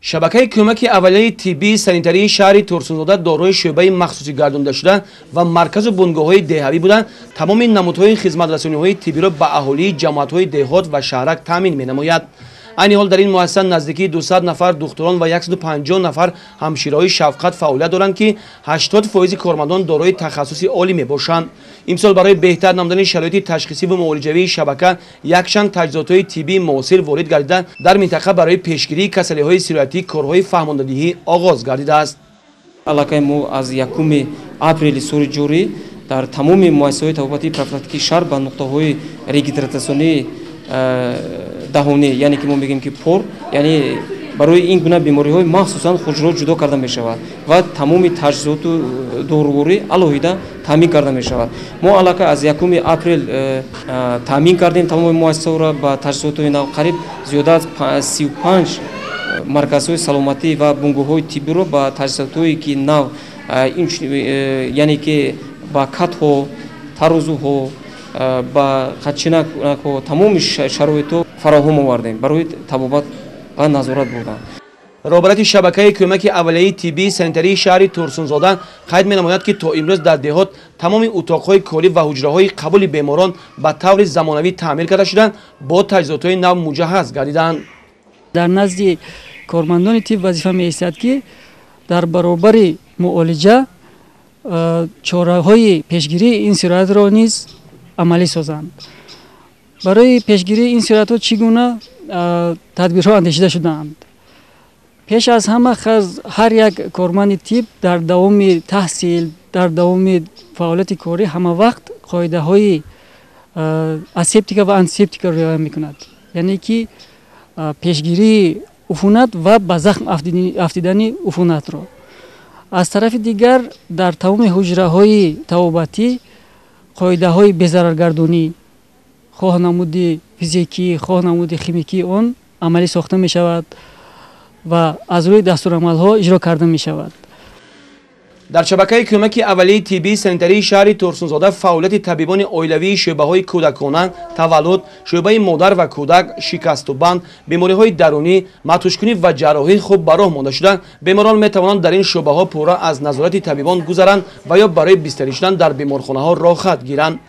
Шабакаи кӯмаки аввалияи тиббии санитарии шаҳри Турсунзода дорои шӯъбаи махсусӣ гардонида шуда ва марказу бунгоҳҳои деҳавӣ буда, тамоми намудҳои хизматрасониҳои тиббиро ба аҳолии ҷамоатҳои деҳот ва шаҳрак таъмин менамояд. Айни ҳол дар ин муассиса наздикии 200 нафар духтурон ва 150 нафар ҳамшираҳои шафқат фаъолият доранд, ки 80% кормандон дорои тахассуси олӣ мебошанд. Имсол барои беҳтар намудани шароити ташхисӣ ва муолиҷавии шабака якчанд таҷҳизотҳои тиббии муосир ворид гардида, дар минтақа барои пешгирии касалиҳои сироятӣ корҳои фаҳмондадиҳӣ оғоз гардидааст. Аллакай мо аз 1 апрели соли ҷорӣ дар тамоми муассисаҳои табобатии профилактикии шаҳр ба нуқтаҳои регистратсионии даҳонӣ, яъне ки мо мегӯем ки пор, яъне барои ин гуна бемориҳои махсусан хуҷраҳо ҷудо карда мешавад ва тамоми таҷҳизоту доруворӣ алоҳида таъмин карда мешавад. Мо аллакай аз 1 апрел таъмин кардем тамоми муассисаҳоро ба таҷҳизотҳои нав. Қариб зиёда аз 35 марказҳои саломатӣ ва бунгоҳҳои тиббиро ба таҷҳизотҳое ки нав, яъне ки ба катҳо, тарозуҳо, ба қадчинакҳо, тамоми шароитҳо фароҳам овардем барои табобат ва назорат бурдан. Роҳбарияти шабакаи кӯмаки аввалияи тиббии санитарии шаҳри Турсунзода қайд менамояд, ки то имрӯз дар деҳот тамоми утоқҳои корӣ ва ҳуҷраҳои қабули беморон ба таври замонавӣ таъмир карда шуда, бо таҷҳизотҳои нав муҷаҳҳаз гардиданд. Дар назди кормандони тиб вазифа меистад, ки дар баробари муолиҷа чораҳои пешгирии ин сироятро низ амалӣ созанд. Барои пешгирии ин сироятҳо чӣ гуна тадбирҳо андешида шудаанд? Пеш аз ҳама ҳар як корманди тиб дар давоми таҳсил, дар давоми фаъолияти корӣ ҳама вақт қоидаҳои асептика ва антисептикаро риоя мекунад, яъне ки пешгирии уфунат ва ба захм афтидани уфунатро. Аз тарафи дигар, дар тамоми ҳуҷраҳои табобатӣ қоидаҳои безараргардонӣ, хоҳ намуди физикӣ, хоҳ намуди химикии он амалӣ сохта мешавад ва аз рӯи дастурамалҳо иҷро карда мешавад. Дар шабакаи кӯмаки аввалияи тиббии санитарии шаҳри Турсунзода фаъолияти табибони оилавии шӯъбаҳои кӯдакона, таваллуд, шӯъбаи модар ва кӯдак, шикасту банд, бемориҳои дарунӣ, матушкунӣ ва ҷарроҳӣ хуб ба роҳ монда шуда, беморон метавонанд дар ин шӯъбаҳо пурра аз назорати табибон гузаранд ва ё барои бистарӣ шудан дар беморхонаҳо роҳхат гиранд.